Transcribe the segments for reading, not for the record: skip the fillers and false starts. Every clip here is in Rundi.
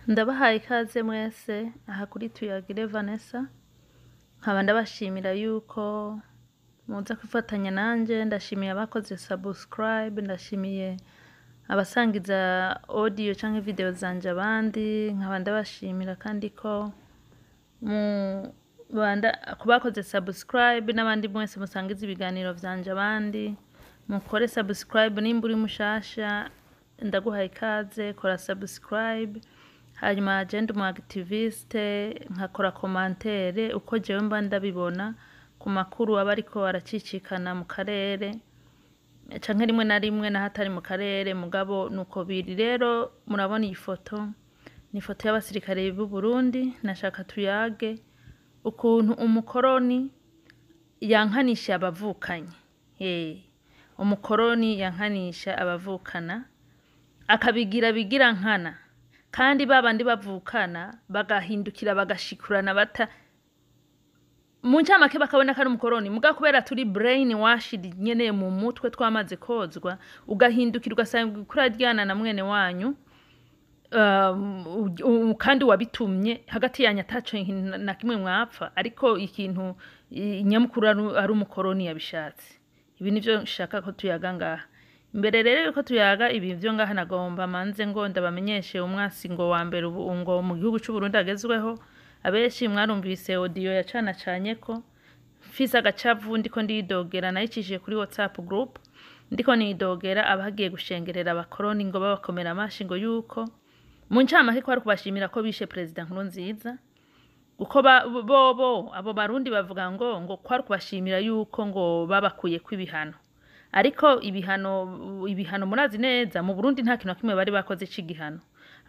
Ndabahaye ikaze mwese aha kuri Tuyagire Vanessa, nkaba ndabashimira yuko muza kwifatanya nanje. Ndashimiye abakoze subscribe, ndashimiye abasangiza audio canke video zanje abandi, nkaba ndabashimira kandi ko ku bakoze subscribe n'abandi mwese musangiza ibiganiro vyanje abandi. Mukore subscribe nimba uri mushasha, ndaguhaye ikaze, kora subscribe. Hanyuma je ndi umu activiste, nkakora commentaire uko jewe mba ndabibona ku makuru aba ariko aracicikana mu karere, canke rimwe na rimwe naho atari mu karere, mugabo nuko biri. Rero murabona iyi foto, ni ifoto y'abasirikare b'u Burundi. Nashaka tuyage ukuntu umukoroni yankanisha abavukanyi. Umukoroni yankanisha abavukana, akabigira bigira nkana, kandi babandi bavukana bagahindukira bagashikurana, bata mu ncamake bakabona ko ari umukoroni. Mugabo kubera turi brain washed nyene mu mutwe, twamaze kozwa, ugahindukira ugasanga uriko uraryana na mwene wanyu, kandi wabitumye hagati yanyu ataco na kimwe mwapfa, ariko ikintu nyamukuru ari umukoroni yabishatse. Ibi nivyo nshaka ko tuyaga ngaha. Imbere rero yuko tuyaga ibi vyo ngaha, nagomba manze ngo ndabamenyeshe umwasi ngo wa mbere ubu ngo mu gihugu c'u Burundi agezweho. Abenshi mwarumvise audio ya cana canyeko mfise agacavu, ndiko ndidogera, nayicishije kuri WhatsApp group, ndiko nidogera abagiye gushengerera abakoroni ngo babakomera amashi, ngo yuko mu ncamake ko ari kubashimira ko bishe Perezida Nkurunziza, kuko bobo abo Barundi bavuga ngo kwari kubashimira yuko ngo babakuyeko ibihano. Ariko ibihano murazi neza mu Burundi nta kintu na kimwe bari bakoze c'igihano.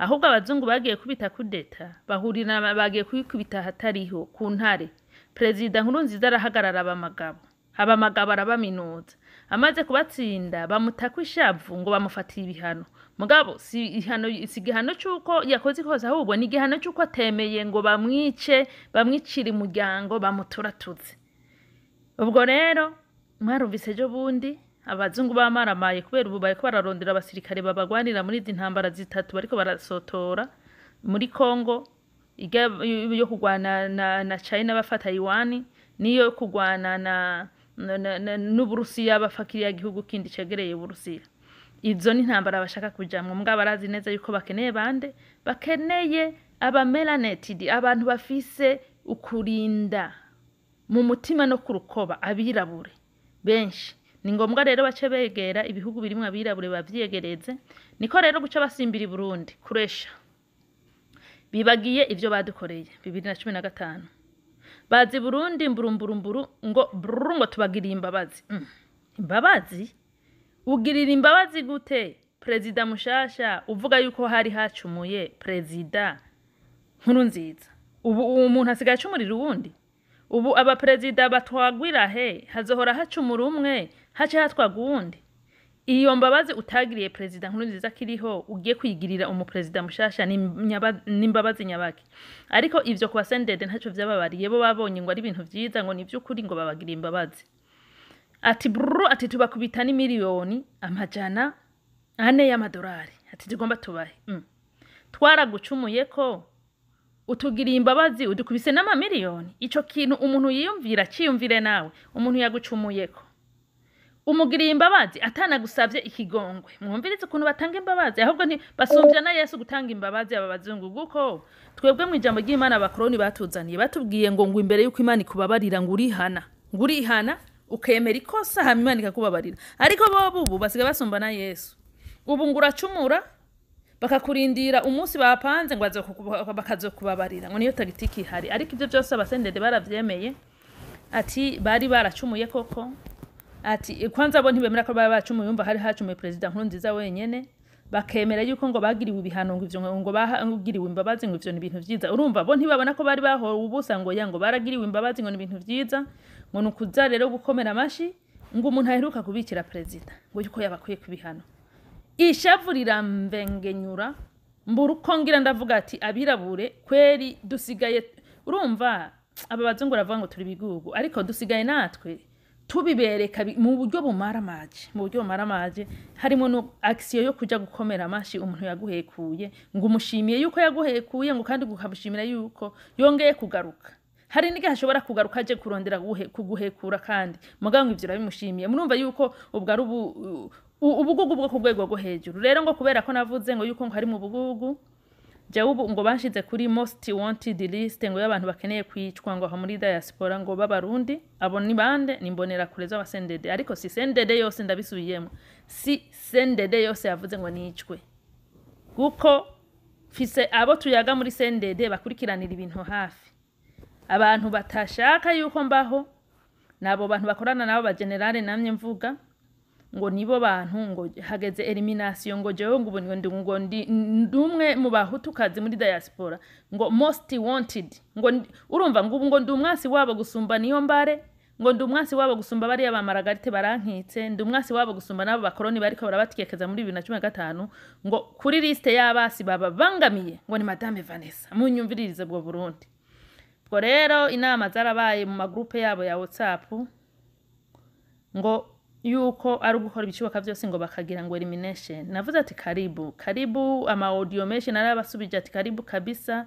Ahubwo abazungu bagiye kubita kudeta, bahurira bagiye kuyikubita ahatariho ku ntare. Perezida Nkurunziza arahagarara, abamagabo abamagabo arabaminuza. Amaze kubatsinda bamutako ishavu ngo bamufatiye ibihano. Mugabo si ihano, si igihano c'uko yakoze ikosa, ahubwo ni igihano c'uko atemeye ngo bamwice, bamwicire umuryango, bamuturatuze. Ubwo rero mwarumvise ejo bundi abazungu bamaramaye, kubera ubu bariko bararondera abasirikare babagwanira muri izi ntambara zitatu bariko barasotora muri Congo: irya yo kurwana na China bafata Taiwan, niyo yo kurwana na n'Uburusiya bafa kiriya gihugu kindi cegereye Uburusiya. Izo ni intambara bashaka kujamwo, mugabo barazi neza yuko bakeneye bande? Bakeneye aba melanated, abantu bafise ukurinda mu mutima no ku rukoba, abirabure benshi. Ni ngombwa rero bace begera ibihugu birimwo abirabure bavyiyegereze. Niko rero guca basimbira i Burundi kuresha, bibagiye ivyo badukoreye 2015. Bazi Burundi mburumburumburu ngo brrr, ngo tubagiriye imbabazi. Imbabazi ugirira imbabazi gute perezida mushasha uvuga yuko hari hacumuye Perezida Nkurunziza? Ubu uwo muntu asigaye acumurira uwundi. Ubu abaperezida batwagwira he? Hazohora hacumura umwe, hace hatwagwa uwundi. Iyo mbabazi utagiriye Perezida Nkurunziza akiriho, ugiye kwigirira umuperezida mushasha, n'imbabazi nyabaki? Ariko ivyo ku basendede ntaco vyababariye. Bo babonye ngo ari ibintu vyiza, ngo ni vy'ukuri, ngo babagiriye imbabazi. Ati brrr, ati tubakubita n'imiliyoni 400 y'amadolari, ati tugomba tubahe. Twaragucumuye ko utugiriye imbabazi, udukubise n'amamiliyoni. Ico kintu umuntu yiyumvira, ciyumvire nawe, umuntu yagucumuyeko umugiriye imbabazi atanagusavye ikigongwe. Mwumvirize ukuntu batanga imbabazi, ahubwo nti basumvya na Yesu gutanga imbabazi aba bazungu. Kuko twebwe mu ijambo ry'Imana abakoroni batuzaniye, batubwiye ngo imbere y'uko Imana ikubabarira ngo urihana, ngo urihana ukemera ikosa, hama Imana ikakubabarira. Ariko bobo ubu basigaye basumba na Yesu. Ubu ngo uracumura, bakakurindira umunsi bapanze ngo bakazokubabarira, ngo niyo tagitiki ihari. Ariko ibyo byose abasendede baravyemeye, ati bari baracumuye koko. Ati kwanza bo ntibemera ko bari bacumuye, yumva hari hacumuye Perezida Nkurunziza wenyene. Bakemera yuko ngo bagiriwe ibihano, ngo ivyo ngo bagiriwe imbabazi, ngo ivyo ni ibintu vyiza. Urumva bo ntibabona ko bari bahowe ubusa, ngo ya ngo baragiriwe imbabazi, ngo ni ibintu vyiza, ngo ni ukuza rero gukomera amashi ngo umuntu aheruka kubikira perezida, ngo yuko yabakwiye kubihano. Ishavu riramvengenyura, mbura uko ngira. Ndavuga ati abirabure kweri dusigaye, urumva aba bazungu baravuga ngo turi bigugu, ariko dusigaye natwe. Tubibereka mu buryo bumaramaje, mu buryo bumaramaje, harimo no action yo kuja gukomera amashi umuntu yaguhekuye, ngo umushimiye yuko yaguhekuye, ngo kandi ukamushimira yuko yongeye kugaruka. Hari n'igihe ashobora kugaruka aje kurondera kuguhekura kandi mugabo ngo ivyo urabimushimiye. Murumva yuko ubwo ari ubugugu bwo ku rwego rwo hejuru. Rero ngo kubera ko navuze ngo yuko ngo hari mu bugugu, jewe ubu ngo banshize kuri most wanted list, ngo y'abantu bakeneye kwicwa, ngo aho muri diaspora, ngo b'Abarundi. Abo ni bande? Ni imbonerakure z'aba CNDD. Ariko si CNDD yose, ndabisubiyemo, si CNDD yose yavuze ngo nicwe, kuko mfise abo tuyaga muri CNDD bakurikiranira ibintu hafi. Abantu batashaka yuko mbaho nabo bantu bakorana nabo bagenerale namye mvuga ngo nibo bantu ngo hageze élimination, ngo jewe ngo ubu ngo ndi ndumwe mu Bahutukazi muri diaspora, ngo most wanted, ngo urumva ngo ubu ngo ndi umwasi wabo gusumba niyo mbare, ngo ndi umwasi wabo gusumba bariya ba Maragarite barankitse, ndi umwasi wabo gusumba n'abo bakoroni bariko barabatyekeza muri 2015, ngo kuri liste y'abasi bababangamiye ngo ni Madame Vanessa. Munyumviririze bwo Burundi. Ubwo rero inama zarabaye mu magroupe yabo ya WhatsApp, ngo yuko ari ugukora ibishoboka byose ngo bakagira ngo élimination. Navuze ati karibu, karibu. Ama audio menshi narabasubije ati karibu kabisa,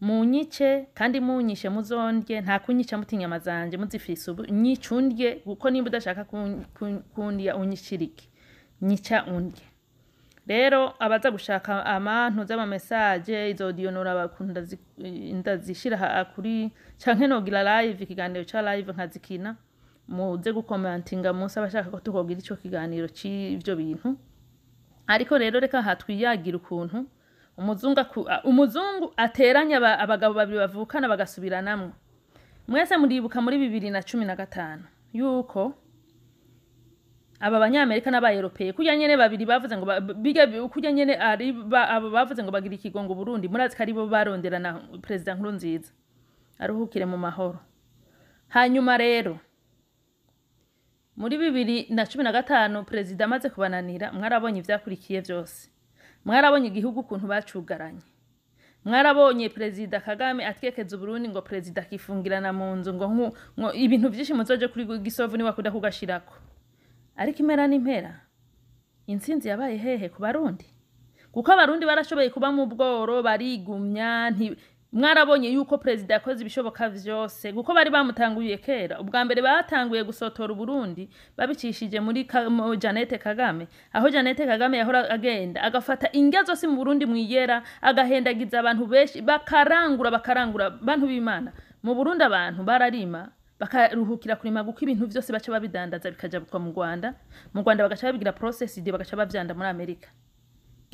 munyice kandi munyishe muzondye. Nta kunyica muti inyama zanje muzifise ubu, nyica undye, kuko nimba udashaka kundya unyishirike, nyica undye. Rero abaza gushaka amantu z'ama message, izo audio norabakunda ndazishira kuri canke nogira live, ikiganiro ca live nkazikina. Muze gukomentinga munsi abashaka ko tukogira ico kiganiro c'ivyo bintu. Ariko rero reka hatwiyagira ukuntu umuzungu umuzungu ateranya abagabo babiri bavukana bagasubiranamwo. Mwese muribuka muri 2015 yuko aba Banyamerika n'Abayeropeye kurya nyene babiri bavuze ngo bijya kurya nyene ari abo bavuze ngo bagira ikigongo Burundi, murazi ko aribo baronderana Perezida Nkurunziza aruhukire mu mahoro. Hanyuma rero muri 2015 perezida amaze kubananira, mwarabonye ivyakurikiye vyose, mwarabonye igihugu ukuntu bacugaranye, mwarabonye Perezida Kagame atyekeza Uburundi, ngo perezida akifungirana mu nzu, ngo ibintu vyinshi. Muzoje kuri Gisovu niwakunda kugashirako. Ariko impera n'impera intsinzi yabaye hehe? Ku Barundi, kuko Abarundi barashoboye kuba mu bworo barigumya. Mwarabonye yuko perezida yakoze ibishoboka vyose, kuko bari bamutanguye kera. Ubwa mbere batanguye gusotora Uburundi babicishije muri mu Jeannette Kagame, aho Jeannette Kagame yahora agenda agafata indya zose mu Burundi mwiyera, agahendagiza abantu benshi, bakarangura, bakarangura. Bantu b'Imana, mu Burundi abantu bararima bakaruhukira kurima, kuko ibintu vyose baca babidandaza bikajabukwa mu Rwanda, mu Rwanda bagaca babigira processed, bagaca bavyanda muri Amerika.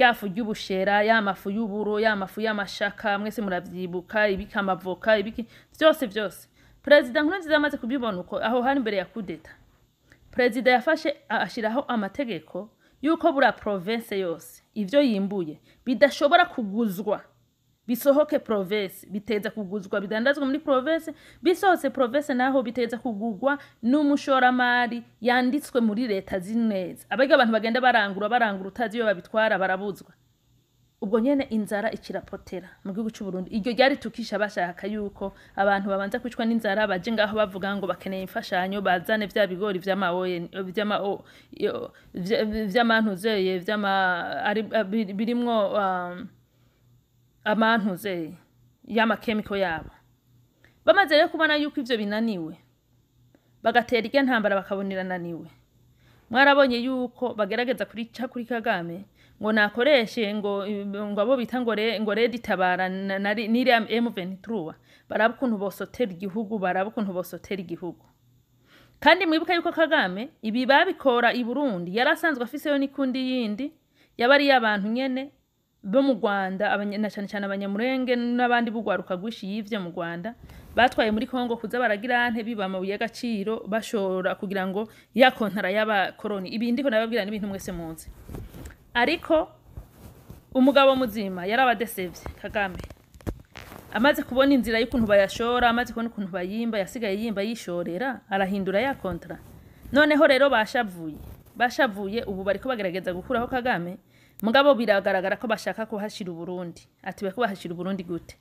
Rya fu ry'ubushera, ya mafu y'uburo, ya mafu y'amashaka, mwese muravyibuka, ibiki, amavoka, ibiki vyose vyose. Perezida Nkurunziza amaze kubibona uko, aho hari imbere ya kudeta, perezida yafashe ashiraho amategeko yuko bura province yose ivyo yimbuye bidashobora kuguzwa bisohoke province, biteza kuguzwa bidandazwa muri province. Bisohotse province naho biteza kugugwa n'umushoramari yanditswe muri leta zineza. Abiga abantu bagenda barangura, barangura utazi iyo babitwara, barabuzwa. Ubwo nyene inzara ikirapotera mu gihugu c'u Burundi. Iryo ryari tukisha bashaka yuko abantu babanza kwicwa n'inzara, baje ngaho bavuga ngo bakeneye imfashanyo, bazane vya bigori vy'amaoye vy'ama vy'amantuzeye vy'ama birimwo amantuzeye y'amakemiko yabo. Bamaze rero kubona yuko ivyo binaniwe, bagatera irya ntambara, bakabona irananiwe. Mwarabonye yuko bagerageza kurica kuri Kagame ngo nakoreshe ngo abo bita ngo RED Tabara n'iriya M23, baraba ukuntu bosotera igihugu, baraba ukuntu bosotera igihugu. Kandi mwibuka yuko Kagame ibi babikora i Burundi yari asanzwe afiseyo n'ikundi yindi yaba ari abantu nyene bo mu Rwanda, na cane cane Abanyamurenge n'abandi b'ugwaruka rwinshi yivye mu Rwanda, batwaye muri Kongo kuza baragira ante biba amabuye y'agaciro bashora kugira ngo ya kontara y'abakoroni. Ibi ndiko nababwira n'ibintu mwese muzi. Ariko umugabo muzima yarabadesevye. Kagame amaze kubona inzira y'ukuntu bayashora, amaze kubona ukuntu bayimba, yasigaye yimba yishorera, arahindura ya contrat. Noneho rero bashavuye, bashavuye, ubu bariko bagerageza gukuraho Kagame, mugabo biragaragara ko bashaka kuhashira Uburundi. Ati bariko bahashira Uburundi gute?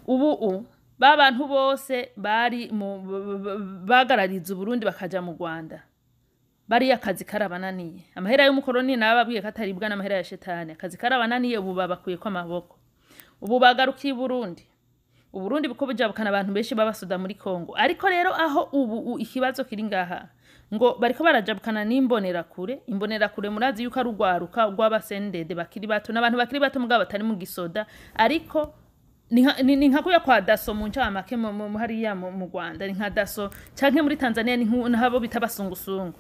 Ubu Ba bantu bose bari mu bagarariza Uburundi bakaja mu Rwanda, bariya akazi karabananiye. Amahera y'umukoroni nababwiye ko ataribwa n'amahera ya shetani. Akazi karabananiye, ubu babakuyeko amaboko, ubu bagarukiye i Burundi. Uburundi buko bujabukana abantu benshi b'abasoda muri Kongo. Ariko rero aho ubu ikibazo kiri ngaha, ngo bariko barajabukana n'imbonerakure. Imbonerakure murazi yuko ari urwaruka rw'abasendede bakiri bato, n'abantu bakiri bato mugabo batari mu gisoda, ariko ni nka kuya kwa DASSO mu ncamake hariya mu Rwanda ni nka DASSO, canke muri Tanzania ni nk'abo bita abasungusungu.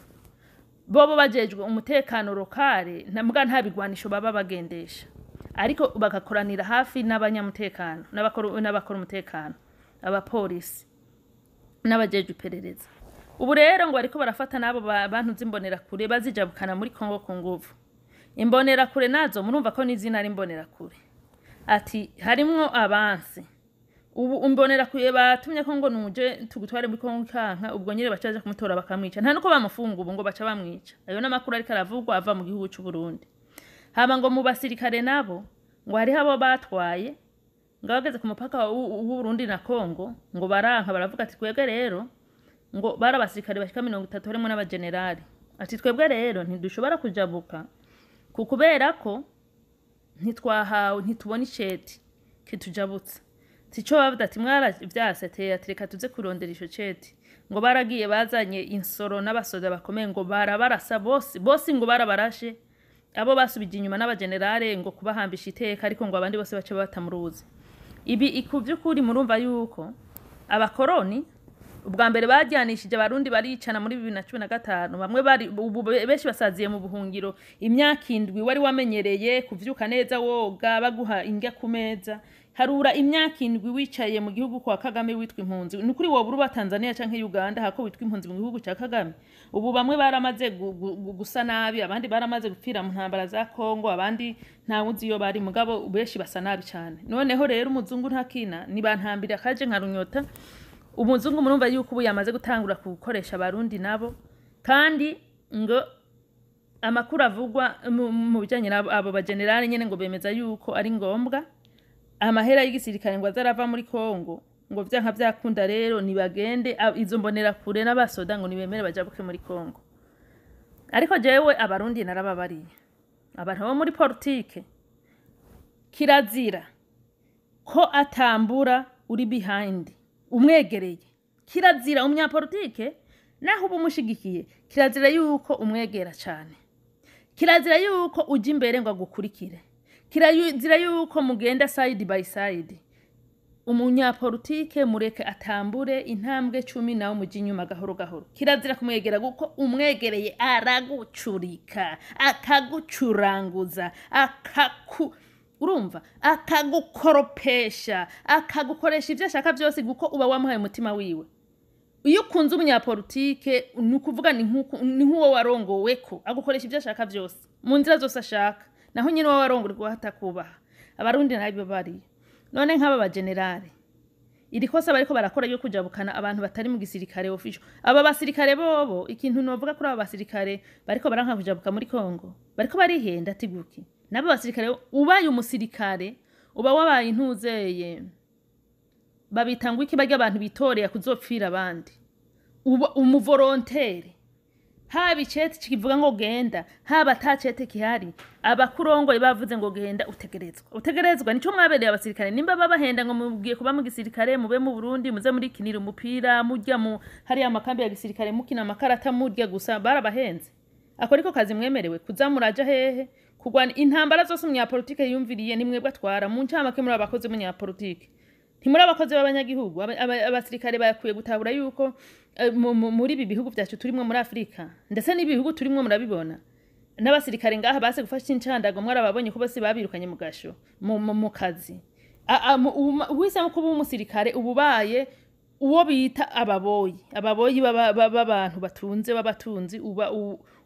Bobo bajejwe umutekano locale, muga nta bigwanisho baba bagendesha, ariko bagakoranira hafi n'abanyamutekano, n'abakora umutekano, abapolisi n'abajejwe iperereza. Ubu rero ngo bariko barafata n'abo bantu z'imbonerakure, bazijabukana muri Kongo ku nguvu. Imbonerakure nazo murumva ko n'izina ari imbonerakure, ati harimwo abansi. Ubu imbonerakure batumye ko ngo nuje tugutware muri Kongo kanka, ubwo nyine bacaje kumutora bakamwica. Nta nuko bamufunga ubu, ngo baca bamwica. Ayo n'amakuru ariko aravugwa ava mu gihugu c'u Burundi. Hama ngo mu basirikare nabo ngo hariho abo batwaye, ngo bageze ku mupaka w'Uburundi na Kongo ngo baranka, baravuga ati twebwe rero, ngo bari abasirikare bashika 30 harimwo n'abagenerali, ati twebwe rero ntidushobora kujabuka ku kubera ko ntitwahawe, ntitubona iceti kitujabutse. Sico bavuga ati mwaravyase, ati reka tuze kurondera ico ceti. Ngo baragiye, bazanye insoro n'abasoda bakomeye, ngo barabarasa bose bose, ngo barabarashe. Abo basubije inyuma n'abagenerale ngo kubahambisha iteka, ariko ngo abandi bose bace bata mu ruzi. Ibi ku vy'ukuri murumva yuko abakoroni ubwa mbere bajyanishije Abarundi, baricana muri 2015. Bamwe bari ubu benshi basaziye mu buhungiro imyaka 7. Wari wamenyereye kuvyuka neza, woga, baguha indya ku meza. Harura imyaka 7 wicaye mu gihugu kwa Kagame witwa impunzi. Ni ukuri wobura uba Tanzania canke Uganda hako witwa impunzi mu gihugu ca Kagame. Ubu bamwe baramaze gusa nabi, abandi baramaze gupfira mu ntambara za Kongo, abandi ntawuzi iyo bari, mugabo benshi basa nabi cane. Noneho rero umuzungu ntakina, nibantambira kaje nka runyota. Umuzungu murumva yuko ubu yamaze gutangura gukoresha Abarundi nabo. Kandi ngo amakuru avugwa mu bijanye n'abo bagenerali nyene, ngo bemeza yuko ari ngombwa amahera y'igisirikare ngo azarava muri Kongo, ngo vyanka vyakunda rero nibagende izo mbonera kure n'abasoda ngo nibemere bajabuke muri Kongo. Ariko jewe Abarundi narababariye, abantu bo muri politike, kirazira ko atambura uri behind umwegereye. Kirazira umunyapolitike, naho uba umushigikiye, kirazira yuko umwegera cane, kirazira yuko uja imbere ngo agukurikire, kirazira yuko mugenda side by side. Umunyapolitike mureke atambure intambwe 10, nawe mujye inyuma gahoro gahoro. Kirazira kumwegera, kuko umwegereye aragucurika, akagucuranguza, akaku urumva, akagukoropesha, akagukoresha ibyo ashaka byose, kuko uba wamuhaye umutima wiwe. Iyo ukunze umunyapolitike, ni ukuvuga ni nk'uwo warongowe, ko agukoresha ibyo ashaka byose mu nzira zose ashaka, naho nyine uwo warongorwa hatakubaha. Abarundi nabyo bariye. None nk'aba bagenerale, iri kosa bariko barakora yo kujabukana abantu batari mu gisirikare official, aba basirikare bobo, ikintu novuga kuri aba basirikare bariko baranka kujabuka muri Kongo, bariko barihenda. Ati guki nabo basirikare, ubaye umusirikare uba wabaye intuzeye, babita ngo iki, barya abantu bitoreye kuzopfira abandi, uba umuvolontaire. Haba icete kivuga ngo genda, haba ata cete kihari, abakurongoye bavuze ngo genda, utegerezwa. Nico mwabereye abasirikare. Nimba babahenda ngo mugiye kuba mu gisirikare, mube mu Burundi, muze muri kinira umupira, murya mu hariya amakambi ya gisirikare, mukina amakarata, murya gusa, barabahenze. Ako niko kazi mwemerewe, kuza muraja hehe kugwana intambara zose umunyapolitike yumviriye. Ni mwebwe atwara. Mu ncamake, muri abakozi b'umunyapolitike, ntimuri abakozi b'abanyagihugu. Abasirikare bakwiye gutahura yuko muri ibi bihugu vyacu turimwo muri Afurika, ndetse n'ibihugu turimwo murabibona, n'abasirikare ngaha base gufasha incandago, mwarababonye ko bose babirukanye mu gasho, mu kazi. Uhisemo kuba umusirikare, uba ubaye uwo bita ababoyi, ababoyi b'abantu batunze, b'abatunzi. Uba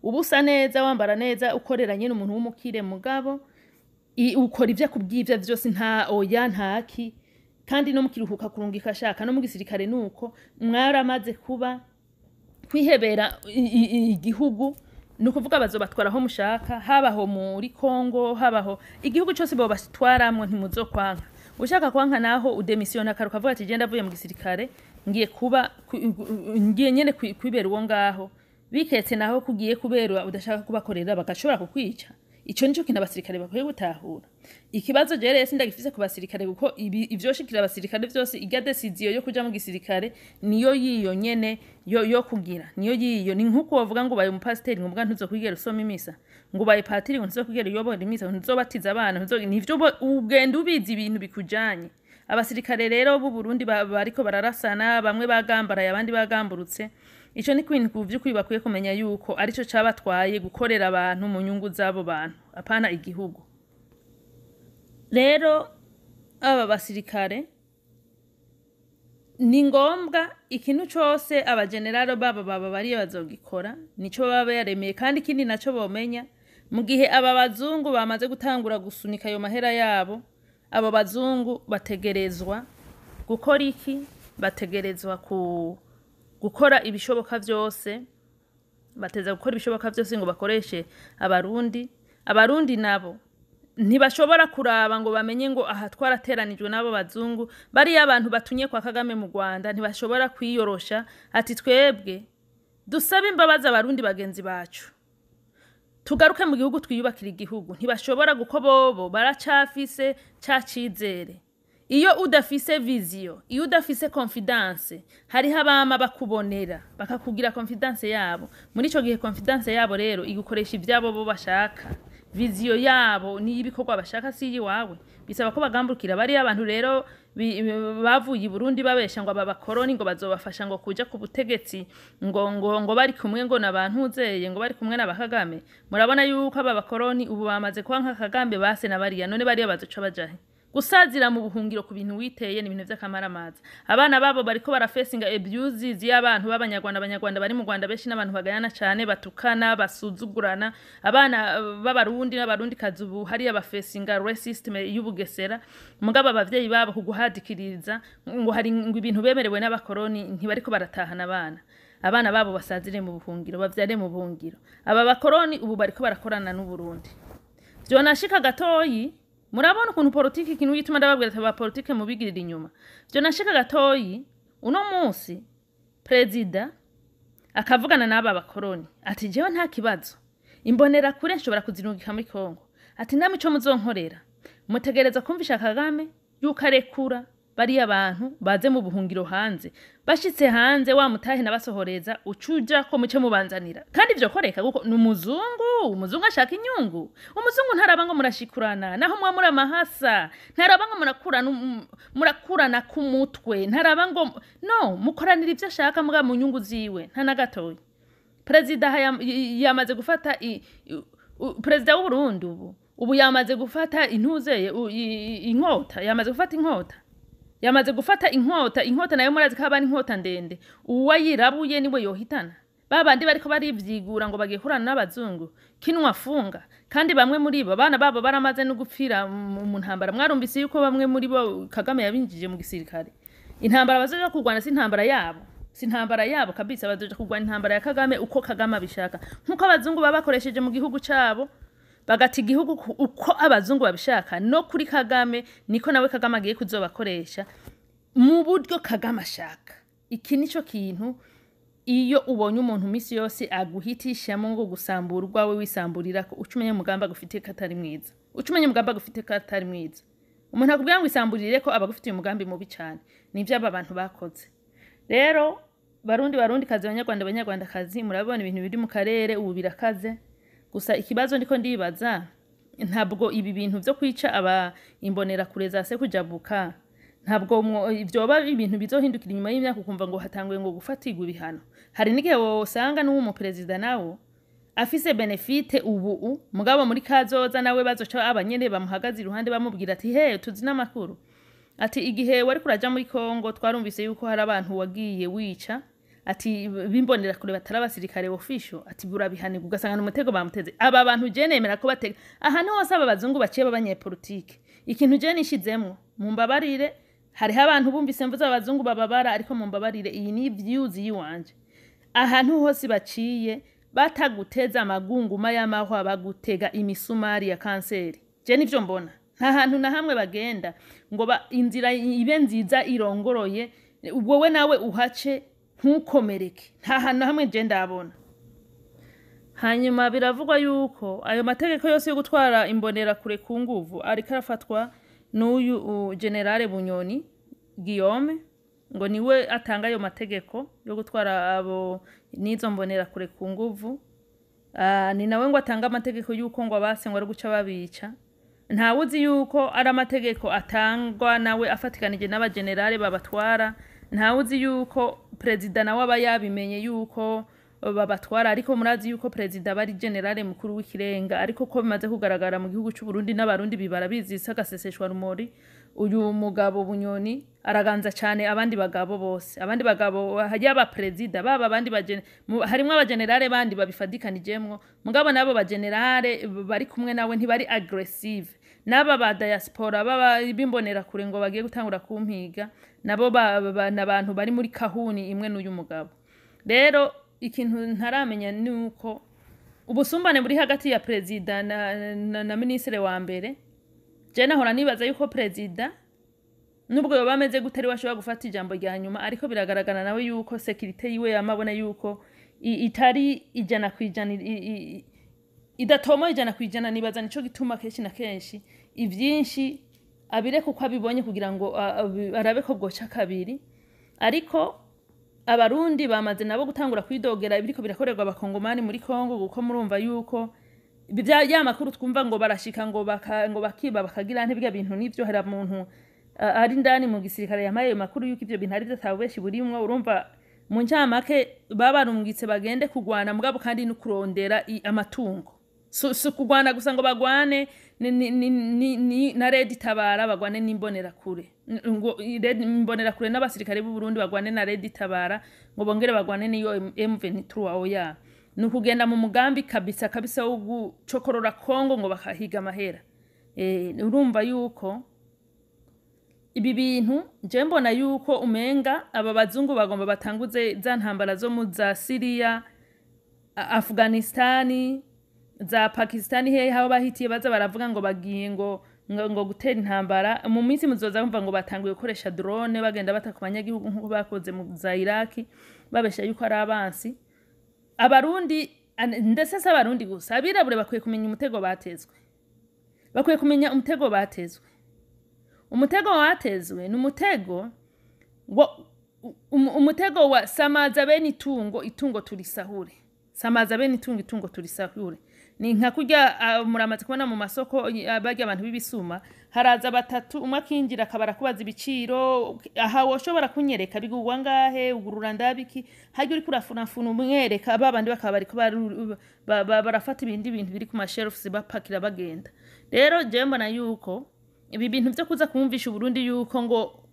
usa neza, wambara neza, ukorera nyene umuntu w'umukire, mugabo ukora ivyo akubwiye vyose, nta oya ntaki. Kandi no mu kiruhuko akurungika ashaka. No mu gisirikare nuko mwaramaze kuba kwihebera igihugu. Ni ukuvuga bazobatwara aho mushaka, habaho muri Kongo, habaho igihugu cyose bobatwaramwo, ntimuzokwanka. Ushaka kwanka naho udémissionna kare, ukavuga ati: "Genda, avuye mu gisirikare, ngiye kuba ngiye nyene kwibera uwo ngaho." Biketse naho kugiye kubera udashaka kubakorera, bagashobora kukwica. Ico nico kintu abasirikare bakwiye gutahura. Ikibazo je rero sindagifise ku basirikare, kuko ibi ivyoshikira abasirikare vyose, irya décision yo kuja mu gisirikare niyo yiyo nyene yo kugira niyo yiyo. Ni nkuko bavuga ngo ubaye umupasiteri, ngo mbwa ntuzokwigera usoma imisa, ngo ubaye patiri, ngo ntuzokwigera uyobora imisa, ngo ntuzobatiza abana, nivyo ugenda ubizi ibintu bikujanye. Abasirikare rero b'u Burundi bariko bararasana, bamwe bagambaraye, abandi bagamburutse. Ico ni kwintu ku vy'ukuri bakwiye kumenya yuko arico cabatwaye gukorera abantu mu nyungu z'abo bantu, apana igihugu. Rero aba basirikare ni ngombwa ikintu cose abageneralo babo baba bariyo bazogikora, nico baba yaremeye. Kandi ikindi naco bomenya, mu gihe aba bazungu bamaze gutangura gusunika ayo mahera yabo, abo bazungu bategerezwa gukora iki? Bategerezwa ku gukora ibishoboka vyose, bateza gukora ibishoboka vyose ngo bakoreshe Abarundi. Abarundi nabo ntibashobora kuraba ngo bamenye ngo aha twarateranijwe n'abo bazungu. Bariya abantu batunye kwa Kagame mu Rwanda ntibashobora kwiyorosha ati: "Twebwe dusabe imbabazi Abarundi bagenzi bacu, tugaruke mu gihugu, twiyubakira igihugu." Ntibashobora, kuko bobo baracafise ca cizere. Iyo udafise vision, iyo udafise confidence, hariho abama bakubonera bakakugira confidence yabo. Muri ico gihe confidence yabo rero igukoresha ivyabo bo bashaka. Vision yabo niyo ibikorwa bashaka, si iyiwawe. Bisaba ko bagamburukira bariya abantu rero bavuye i Burundi babesha ngo aba bakoroni ngo bazobafasha ngo kuja ku butegetsi, ngo bari kumwe ngo nabantuzeye, ngo bari kumwe na Kagame. Murabona yuko aba bakoroni ubu bamaze kuba nka Kagame base na bariya. None bariya bazoca bajahe gusazira mu buhungiro ku bintu witeye? Ni ibintu vy'akamaramaza. Abana babo bariko barafacinga abuses y'abantu b'Abanyarwanda. Abanyarwanda bari mu Rwanda benshi n'abantu bagayana cane, batukana, basuzugurana. Abana b'Abarundi n'Abarundi kazi ubu hariya bafacinga racism y'ubugesera. Mugabo abavyeyi babo kuguhadikiriza ngo hari ngo ibintu bemerewe n'abakoroni, ntibariko baratahana abana babo, basazire mu buhungiro, bavyare mu buhungiro. Aba bakoroni ubu bariko barakorana n'Uburundi. Vyonashika gatoyi, murabona ukuntu politiki, ikintu gituma ndababwira ati aba politike mubigirira inyuma. Vyonashika gatoyi uno munsi perezida akavugana n'aba bakoroni ati: "Jewe nta kibazo, imbonera kure nshobora kuzirungika muri Kongo." Ati: "Namwe ico muzonkorera, mutegereza kumvisha Kagame yuko arekura bariya bantu baze mu buhungiro hanze. Bashitse hanze, wa mutahe nabasohoreza ucuja ko muce mubanzanira." Kandi ivyo koreka, kuko ni umuzungu. Umuzungu ashaka inyungu. Umuzungu ntaraba ngo murashikurana, naho mwa muri amahasa, ntaraba ngo murakurana, murakurana ku mutwe, ntaraba ngo no mukoranira ivyo ashaka muga mu nyungu ziwe, nta na gatoya. Perezida yamaze gufata perezida w'Uburundi ubu yamaze gufata intuzeye inkota, yamaze gufata inkota, yamaze gufata inkota. Inkota nayo murazi ko aba ari inkota ndende, uwayirabuye niwe yohitana. Babandi bariko barivyigura ngo bagiye kurana n'abazungu, kinwa funga. Kandi bamwe muri bo abana babo baramaze no gupfira mu ntambara. Mwarumvise yuko bamwe muri bo Kagame yabinjije mu gisirikare. Intambara bazoja kurwana si intambara yabo, si intambara yabo kabisa. Bazoja kurwana intambara ya Kagame uko Kagame abishaka, nk'uko abazungu baba bakoresheje mu gihugu cabo bagata igihugu uko abazungu babishaka. No kuri Kagame niko nawe Kagame agiye kuzobakoresha mu buryo Kagame ashaka. Iki nico kintu, iyo ubonye umuntu misi yose aguhitishamo ngo gusambura urwawe wisamburirako, uca umenya umugambi agufitiye ko atari mwiza. Uca umenya umugambi agufitiye ko atari mwiza. Umuntu akubwira ngo isamburire ko aba agufitiye umugambi mubi cane. Nivyo aba bantu bakoze rero. Barundi, Barundi kazi, Banyarwanda, Banyarwandakazi, murabona ibintu biri mu karere ubu birakaze. Gusa ikibazo ndiko ndibaza, ntabwo ibi bintu vyo kwica aba imbonerakure za sekujabuka, ntabwo vyoba ibintu bizohindukira inyuma y'imyaka ukumva ngo hatanguye ngo gufatirwa ibihano? Hari n'igihe wosanga n'uwo muperezida nawo afise bénéfice ubu, mugabo muri kazoza nawe bazoca abanyene bamuhagaze iruhande bamubwira ati: "He, tuzi n'amakuru ati igihe wari kuraja muri Kongo twarumvise yuko hari abantu wagiye wica, ati bimbonera kure batari abasirikare official, ati burabihanirwa." Ugasanga ni umutego bamuteze aba bantu. Je nemera ko batega ahantu hose aba bazungu baciye b'abanyepolitike. Ikintu je nishizemwo, mumbabarire, hariho abantu bumvise mvuze abazungu bababara, ariko mumbabarire, iyi ni views yiwanje. Ahantu hose baciye bataguteza amagunguma y'amahwa, bagutega imisumari ya kanseri. Je nivyo mbona. Nta hantu na hamwe bagenda ngo inzira ibe nziza irongoroye, wowe nawe uhace ntukomereke. Nta hantu na hamwe je ndabona. Hanyuma biravugwa yuko ayo mategeko yose yo gutwara imbonerakure ku nguvu ariko arafatwa n'uyu Generale Bunyoni Guillaume, ngo niwe atanga ayo mategeko yo gutwara abo n'izo mbonerakure ku nguvu. Ni nawe ngo atanga amategeko yuko ngo abase ngo ari guca babica. Ntawe uzi yuko ari amategeko atangwa nawe afatikanije n'abagenerale babatwara. Ntawe uzi yuko perezida nawe aba yabimenye yuko babatwara, ariko murazi yuko perezida aba ari generale mukuru w'ikirenga. Ariko ko bimaze kugaragara mu gihugu c'u Burundi, n'Abarundi bibarabizi agaseseshwa rumori, uyu mugabo Bunyoni araganza cane abandi bagabo bose, abandi bagabo, yaba perezida, baba abandi harimwo abagenerale bandi babifadikanijemwo. Mugabo nabo bagenerale bari kumwe nawe ntibari aggressive. N'aba ba diaspora baba bimbonera kure ngo bagiye gutangura kumpiga, nabo n'abantu bari muri kahuni imwe n'uyu mugabo. Rero ikintu ntaramenya ni uko ubusumbane buri hagati ya perezida na minisitiri wa mbere. Je nahora nibaza yuko perezida, nubwo yoba ameze gute, ariwe ashobora gufata ijambo rya nyuma, ariko biragaragara nawe yuko sécurité yiwe yamabona yuko itari 100%, idatomoye 100%. Nibaza nico gituma kenshi na kenshi ivyinshi abireka uko abibonye kugira ngo arabe ko bwoca kabiri. Ariko Abarundi bamaze nabo gutangura kwidogera ibiriko birakorerwa Abakongomani muri Kongo, kuko murumva yuko bya ya makuru twumva ngo barashika ngo bakiba, bakagira ntibya bintu nivyo. Hari umuntu ari ndani mu gisirikare yamaye ayo makuru yuko ivyo bintu ari vyo atabubeshi burimwo. Urumva, mu ncamake babarungitse bagende kugwana, mugabo kandi no kurondera amatungo. Si kugwana gusa ngo bagwane ni na Red Tabara, bagwane n'Imbonerakure, ngo Imbonerakure n'abasirikare b'u Burundi bagwane na Red Tabara, ngo bongere bagwane n'iyo M23. Oya, ni ukugenda mu mugambi kabisa kabisa wo gucokorora Kongo ngo bakahiga amahera. Urumva yuko ibi bintu je mbona yuko umenga aba bazungu bagomba batanguze za ntambara zo mu za Syria, Afghanistani, za Pakistani, hehe aho bahitiye baza baravuga ngo bagiye ngo gutera intambara. Mu minsi muzoza bumva ngo batanguye gukoresha drone, bagenda bata ku banyagihugu nk'uko bakoze mu za Iraki, babesha yuko ari abansi. Abarundi, ndetse si Abarundi gusa, abirabure bakwiye kumenya umutego batezwe. Bakwiye kumenya umutego batezwe. Umutego watezwe ni umutego wa samaza bene itungo, itungo turisahure. Samaza bene itungo, itungo turisahure. Ni nka kurya muramaze kubona mu masoko barya abantu b'ibisuma, haraza batatu, umwe akinjira akabara kubaza ibiciro: "Aha woshobora kunyereka bigurwa ngahe? Ugurura ndabiki." Harya uriko urafunafuna umwereka, ba bandi bakaba bariko barafata ibindi bintu biri ku ma shelves, bapakira bagenda. Rero jewe mbona yuko ibi bintu vyo kuza kumvisha Uburundi yuko ngo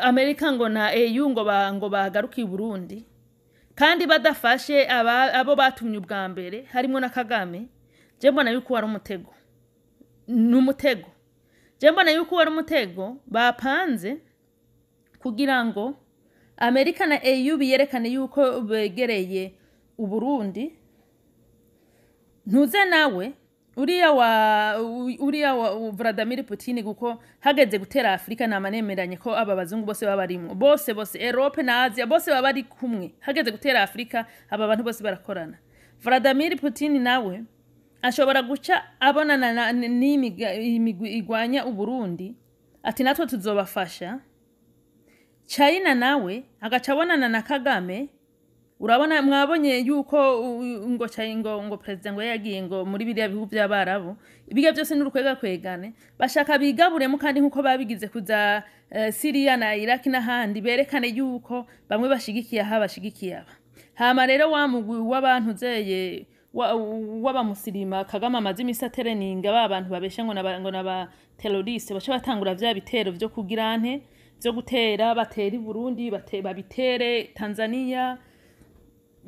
Amerika ngo na EU ngo bagarukiye Uburundi kandi badafashe abo batumye ubwa mbere, harimwo na Kagame, je mbona yuko wari umutego. Ni umutego. Je mbona yuko wari umutego bapanze kugira ngo Amerika na EU biyerekane yuko begereye Uburundi. Ntuze nawe uriya wa Vladimir Putin, kuko hageze gutera Afrika nama nemeranye ko aba bazungu bose baba barimwo, bose bose, Europe na Asia bose baba bari kumwe. Hageze gutera Afrika aba bantu bose barakorana. Vladimir Putin nawe ashobora guca abonana n'imigwi igwanya Uburundi, ati: "Natwe tuzobafasha." China nawe agaca abonana na Kagame. Urabona, mwabonye yuko ngo China ngo president ngo yagiye ngo muri biriya bihugu by'Abarabu. Ibiga byose n'urukwega kwegane, bashaka bigaburemo kandi nkuko babigize kuza Syria na Iraq n'ahandi, berekane yuko bamwe bashigikiye aha, bashigikiye aba. Hama rero wa mugwi w'abantu zeye w'abamusilima Kagame amaze imisi atereninga, ba bantu babesha ngo naba terroriste, baca batangura vya bitero vyo kugira nte, vyo gutera, batera i Burundi, babitere Tanzania,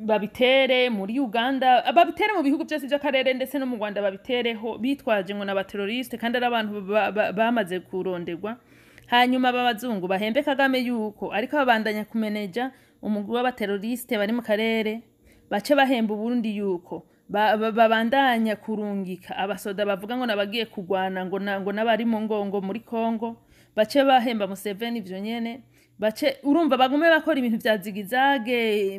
babitere muri Uganda, babitere mu bihugu byose by'akarere, ndetse no mu Rwanda babitereho, bitwaje ngo n'aba terroriste kandi ari abantu bamaze kuronderwa. Hanyuma b'abazungu bahembe Kagame yuko ariko babandanya kumeneja umugwi w'abateroriste bari mu karere, bace bahemba Uburundi yuko Babandanya kurungika abasoda bavuga ngo nabagiye kugwana, ngo n'abari mu ngongo muri Kongo, bace bahemba Museveni ivyo nyene, bace urumva bagume bakora ibintu vya zigzag,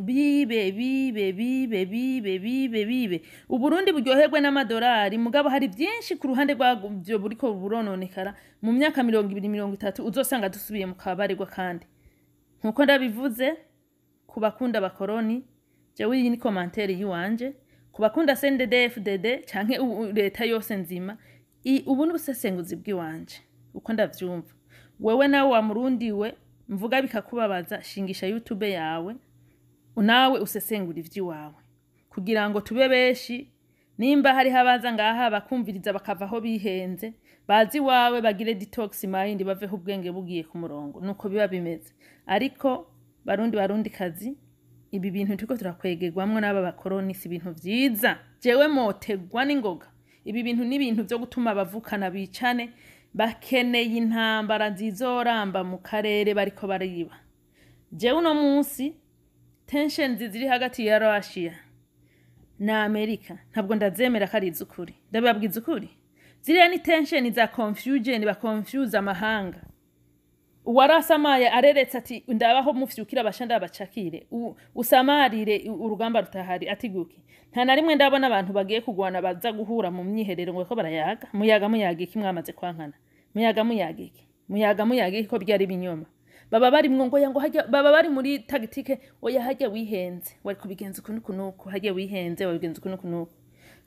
bibe, bibe, bibe, bibe, bibe, bibe, Uburundi buryoherwe n'amadolari. Mugabo hari vyinshi ku ruhande rwabyo buriko burononekara. Mu myaka 20, 30 uzosanga dusubiye mu kabarirwa. Kandi nkuko ndabivuze, ku bakunda abakoroni, jewe iyi ni commentaire yiwanje, ku bakunda CNDD-FDD canke leta yose nzima, ubu ni ubusesenguzi bw'iwanje uko ndavyumva. Wewe nawe wa Murundi we mvuga bikakubabaza, shingisha YouTube yawe nawe usesengura ivy'iwawe kugira ngo tube benshi. Nimba hariho abaza ngaha bakumviriza bakava aho bihenze, bazi iwawe bagire detox mind, baveho ubwenge bugiye ku murongo, nuko biba bimeze. Ariko Barundi, Barundi kazi, ibi bintu turiko turakwegerwamwo n'aba bakoroni si ibintu vyiza. Jewe motegwa n'ingoga. Ibi bintu ni ibintu vyo gutuma abavukana bicane. Bakeneye intambara zizoramba mu karere bariko bariba. Jewe uno munsi tensions ziri hagati ya Russia na Amerika ntabwo ndazemera ko ari iz'ukuri. Ndababwiza ukuri, ziriya ni tension za confusion, baconfuse amahanga. Uwarasamaye areretse ati: "Ndabaho mufyukira abasha ndabacakire." Usamarire urugamba rutahari atiguki. Nta na rimwe ndabona abantu bagiye kugwana baza guhura mu myiherero ngo ko barayaga. Muyaga muyaga iki mwamaze kwankana? Muyaga muyaga iki? Muyaga muyaga iki ko byari ibinyoma? Baba barimwo ngo ya ngo hajya baba bari muri tactique: "Oya, hajya wihenze, wari kubigenza uku nuku nuku, hajya wihenze, wabigenza uku nuku nuku."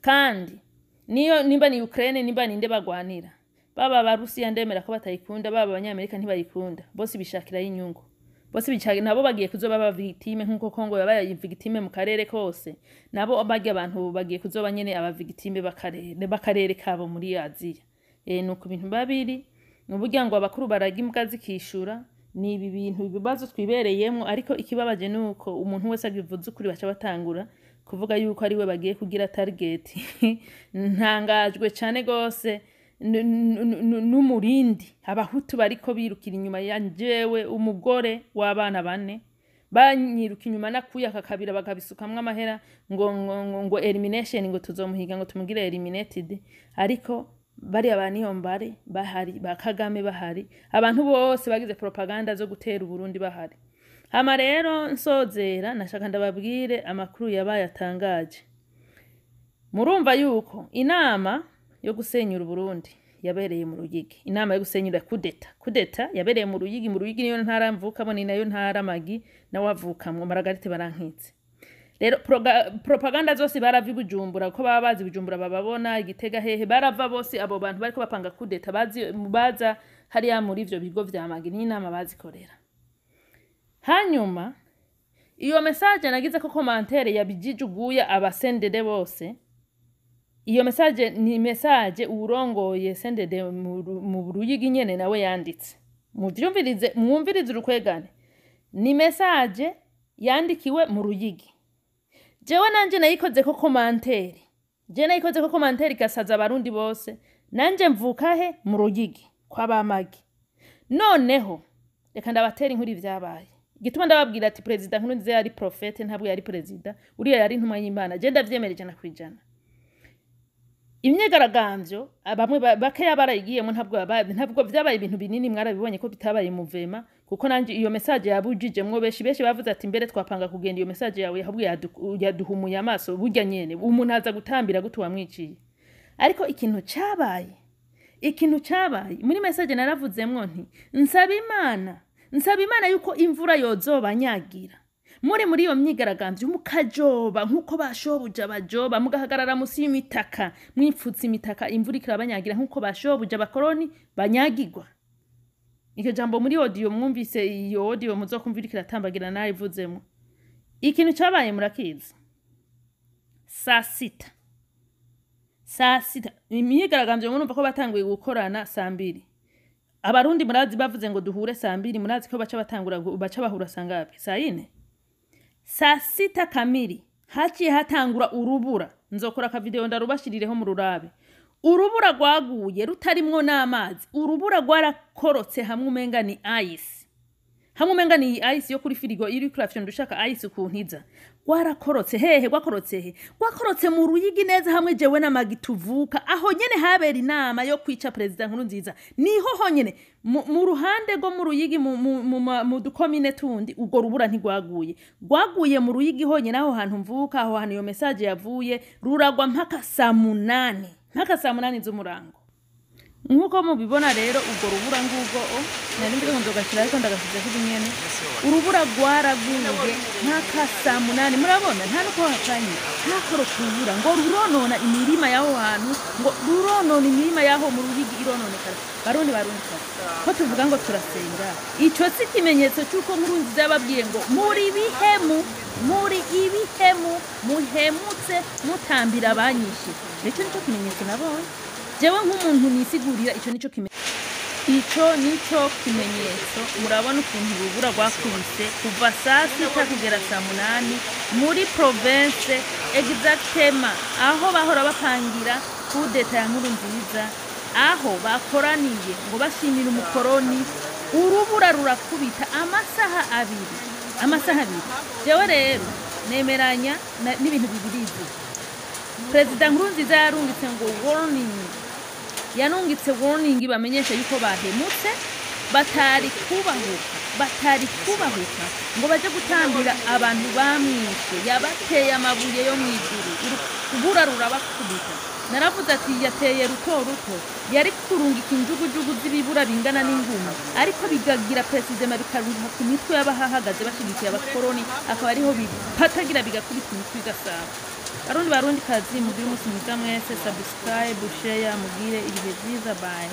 Kandi niyo nimba ni Ukraine, nimba ninde bagwanira, baba Abarusiya ndemera ko batayikunda, baba Abanyamerika ntibayikunda, bose bishakirayo inyungu. Bose bicaye nabo bagiye kuzoba aba victime nkuko Kongo yabaye victime mu karere kose. Nabo barya abantu bagiye kuzoba nyene aba victime b'akarere kabo muri Aziya. Nuko ibintu babiri ni uburyo ngo abakuru bararya imbwa zikishura. Ni ibi bintu, ibibazo twibereyemwo. Ariko ikibabaje ni uko umuntu wese agivuze ukuri baca batangura kuvuga yuko ari we bagiye kugira target. Ntangajwe cane gose n'umurindi abahutu bariko birukira inyuma ya jewe, umugore w'abana bane. Banyiruka inyuma nakuye aka kabira bakabisukamwo amahera ngo elimination, ngo tuzomuhiga ngo tumugire eliminated. Ariko bariya ba Niyombare bahari, ba Kagame bahari, abantu bose bagize propaganda zo gutera Uburundi bahari. Hama rero nsozera, nashaka ndababwire amakuru yabaye atangaje. Murumva yuko inama yo gusenyura Uburundi yabereye mu Ruyigi, inama yo gusenyura kudeta, kudeta yabereye mu Ruyigi. Mu Ruyigi niyo ntara mvukamo, ni nayo ntara Magi nawe avukamwo, Maragarite barankitse. Rero propaganda zose barava i Bujumbura, ko baba bazi Bujumbura, bababona Igitega hehe, barava bose. Abo bantu bariko bapanga kudeta bazi baza hariya muri ivyo bigo vya Magi n'inama bazikorera. Hanyuma iyo message nagize ko commentaire yabijijuguye abasendede bose. Iyo message ni message uwurongoye sendede mu Ruyigi nyene nawe yanditse. Muvyumvirize, mwumvirize urukwegane. Ni message yandikiwe mu Ruyigi. Jewe nanje nayikoze ko commentaire, je nayikoze ko commentaire igasaza Abarundi bose. Nanje mvuka he? Mu Ruyigi kwa Bamagi. Noneho reka ndabatera inkuru ivyabaye. Igituma ndababwira ati Perezida Nkurunziza yari prophète, ntabwo yari perezida, uriya yari intumwa y'Imana, je ndavyemera 100%. Imyigaragambyo bamwe bakeya barayigiyemo, ntabwo vyabaye ibintu binini. Mwarabibonye ko bitabaye muvema, kuko nanje iyo message yabujijemwo benshi. Benshi bavuze ati: "Mbere twapanga kugenda, iyo message yawe ahubwo yaduhumuye amaso." Burya nyene umuntu aza gutambira gute wamwiciye? Ariko ikintu cabaye muri message naravuzemwo nti: "Nsaba Imana, nsaba Imana yuko imvura yozobanyagira muri iyo myigaragambyo, mukajoba nk'uko bashobuja bajoba, mugahagarara musi y'imitaka mwipfutse imitaka, imvura ikirabanyagira nk'uko bashobuja abakoroni banyagirwa." Iryo jambo muri audio mwumvise, iyo audio muzokumva iriko iratambagira, narivuzemwo. Ikintu cabaye murakizi. Saa 6, saa 6, imyigaragambyo murumva ko batanguye gukorana saa 2. Abarundi murazi bavuze ngo duhure saa 2, murazi ko baca batangura baca bahura saa ngapi? Saa 4. Saa 6 kamili haciye hatangura urubura. Nzokora akavideo ndarubashirireho mu rurabe. Urubura rwaguye rutarimwo n'amazi, urubura rwarakorotse hamwe umenga ni ice. Hamwe umenga ni ice yo kuri firigo iri kurafyonda ushaka ice ukuntu iza. Rwarakorotse hehe? Rwakorotse he? Rwakorotse mu Ruyigi neza, hamwe jewe na Magi tuvuka. Aho nyene habera inama yo kwica Perezida Nkurunziza, niho honyene mu ruhande rwo mu Ruyigi, mu dukomine tundi urwo rubura ntigwaguye. Rwaguye mu Ruyigi honyene, aho hantu mvuka, aho hantu iyo message yavuye. Ruragwa mpaka saa 8, mpaka saa 8 z'umurango, nk'uko mubibona. Rero urwo rubura ngubwo, o nari mvuze ngo nzogashira, ariko ndagashizeho ubunyene. Urubura rwaraguye mpaka saa 8. Murabona nta nuko hakanye, ntakoroka urubura ngo ruronona imirima y'aho hantu, ngo ruronona imirima y'aho mu Ruyigi, irononekara. Barundi, Barundi kazi, ko tuvuga ngo turasenga, ico si ikimenyetso c'uko Nkurunziza yababwiye ngo muri bihemu, muri ibihemu, muhemutse mutambira abanyishe? Ico nico kimenyetso nabonye jewe nk'umuntu nisigurira. Ico nico kimenyetso. Murabona ukuntu urubura rwakubise kuva saa 6 kugera saa 8 muri province, exactement aho bahora bapangira kudeta ya Nkurunziza, aho bakoraniye ngo bashimire umukoroni. Urubura rurakubita amasaha 2, amasaha 2. Jewe rero nemeranya n'ibintu bibiri. Perezida Nkurunziza yarungitse ngo warning, yanungitse warning bamenyesha yuko bahemutse, batari kubahuka, batari kubahuka ngo baje gutambira abantu bamwishe. Yabateye amabuye yo mw'ijuru, urubura rurabakubita. Naravuze ati yateye ruto ruto, yari kurungika injugujugu z'ibibura bingana n'inguma, ariko bigagira précisément bikarungika ku mitwe y'abahahagaze bashigikiye abakoroni, akaba ariho bipatagira bigakubita imitwe igasaba. Barundi, Barundi kazi, mugire umunsi mwiza mwese. Subscribe, share, mugire ibihe vyiza. Bye.